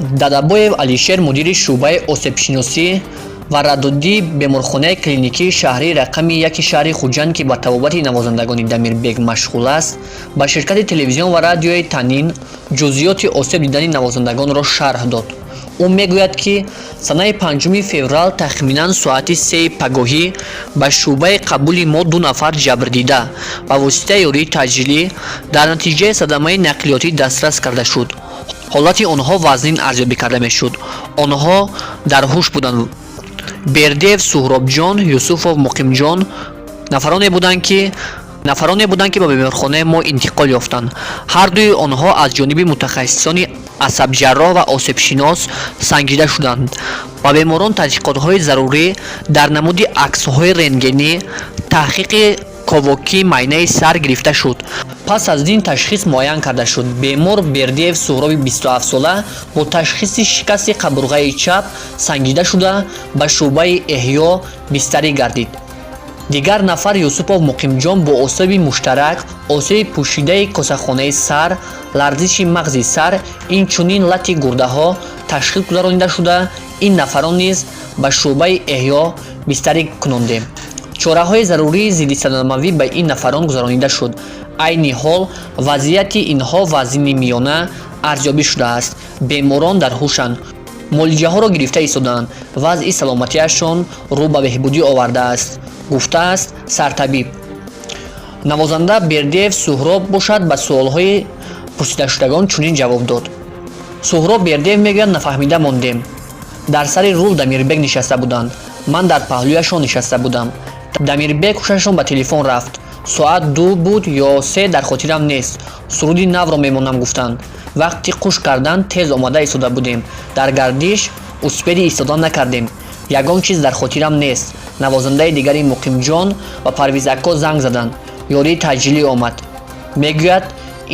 Дадабоев Алишер, мудири шӯъбаи осебшиносӣ ва раддодии беморхонаи клиникии шаҳрии рақами яки шаҳри Хуҷанд, ки ба табобати навозандагони Дамирбек машғул аст, ба ширкати телевизион ва радиои Танин ҷузъиёти осеб дидани навозандагонро шарҳ дод. Ӯ мегӯяд, ки санаи 5 феврал тахминан соати 3-и пагоҳӣ ба шӯъбаи қабули мо ду нафар ҷабрдида ба воситаи ёрии таъҷилӣ дар натиҷаи садамаи нақлиётӣ дастрас карда шуд. Ҳолати онҳо вазнин арзёбӣ карда мешуд. Онҳо дар ҳуш буданд. Бердиев Суҳробҷон, Юсуфов Муқимҷон нафароне буданд, ки ба беморхонаи мо интиқол ёфтанд. Ҳардуи онҳо аз ҷониби мутахассисони асабҷарроҳ ва осебшинос санҷида шуданд. Ба беморон таҳқиқотҳои зарурӣ дар намуди аксҳои рентгенӣ, таҳқиқи ковокии майнаи сар гирифта шуд. Пас аз ин ташхис муайян карда шуд: бемор Бердиев Суҳроби 27-сола бо ташхиси шикасти қабурғаи чап санҷида шуда, ба шӯъбаи эҳё бистарӣ гардид. Дигар нафар Юсупов Муқимҷон бо осеби муштарак, осеби пӯшидаи косахонаи сар, ларзиши мағзи сар, инчунин лати гурдаҳо ташхис гузаронида шуда, ин нафарон низ ба шӯъбаи эҳё бистарӣ кунондем. Чораҳои зарурии зиддисадамавӣ ба ин нафарон гузаронида шуд. Айни ҳол вазъияти инҳо вазнини миёна арзёбӣ шудааст. Беморон дар ҳушанд, муолиҷаҳоро гирифта истодаанд, вазъи саломатиашон рӯ ба беҳбудӣ овардааст, гуфтааст сартабиб. Навозанда Бердиев Суҳроб бошад, ба суолҳои пурсидашудагон чунин ҷавоб дод. Суҳроб Бердиев мегӯяд: «Нафаҳмида мондем. Дар сари рул Дамирбек нишаста буданд, ман дар паҳлӯяшон нишаста будам. Дамирбек ҳушашон ба телефон рафт. Соат 2 буд ё 3, дар хотирам нест. Суруди навро мемонам, гуфтанд. Вақти қуш кардан тез омада истода будем. Дар гардиш успеди истода накардем. Ягон чиз дар хотирам нест. Навозандаи дигари Муқимҷон ва Парвизакко занг заданд, ёрии таъҷилӣ омад», мегӯяд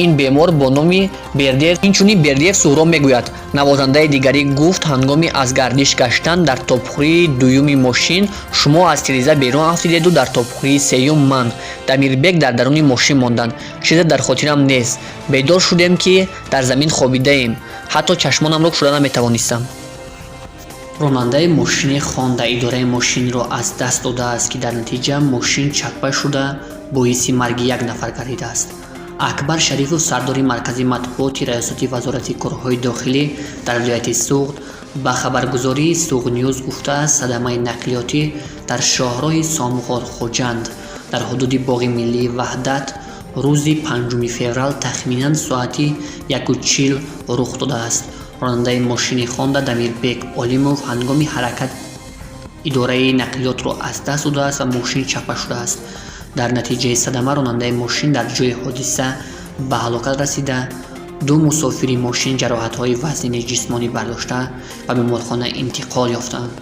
ин бемор бо номи Бердиев. Инчунин Бердиев Суҳроб мегӯяд: «Навозандаи дигарӣ гуфт, ҳангоми аз гардиш гаштан дар топхӯрии дуюми мошин шумо аз тиреза берун афтидеду дар топхӯрии сеюм ман. Дамирбек дар даруни мошин монданд. Чизе дар хотирам нест. Бедор шудем, ки дар замин хобидаем. Ҳатто чашмонамро кушода наметавонистам». Ронандаи мошини Хонда идораи мошинро аз даст додааст, ки дар натиҷа мошин чаппа шуда, боиси марги як нафар гардидааст. Акбар Шарифов, сардори маркази матбуоти раёсати Вазорати корҳои дохилӣ дар вилояти Суғд, ба хабаргузории Суғдньюз гуфтааст, садамаи нақлиётӣ дар шоҳроҳи Сомғор-Хоҷанд дар ҳудуди боғи миллии Ваҳдат рӯзи 5 феврал тахминан соати 1:40 рух додааст. Ронандаи мошини Хонда Дамирбек Олимов ҳангоми ҳаракат идораи нақлиётро аз даст додааст ва мошин чаппа шудааст. Дар натиҷаи садама ронандаи мошин дар ҷои ҳодиса ба ҳалокат расида, ду мусофири мошин ҷароҳатҳои вазнини ҷисмонӣ бардошта, ба беморхона интиқол ёфтаанд.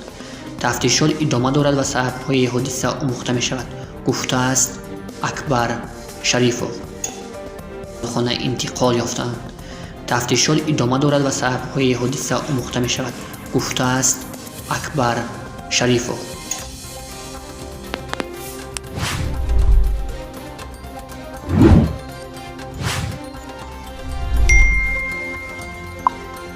Тафтишот идома дорад ва сабабҳои ҳодиса омӯхта мешавад, гуфтааст Акбар Шарифов. Хона интиқол ёфтаанд. Тафтишот идома дорад ва сабабҳои ҳодиса омӯхта мешавад, гуфтааст Акбар Шарифов.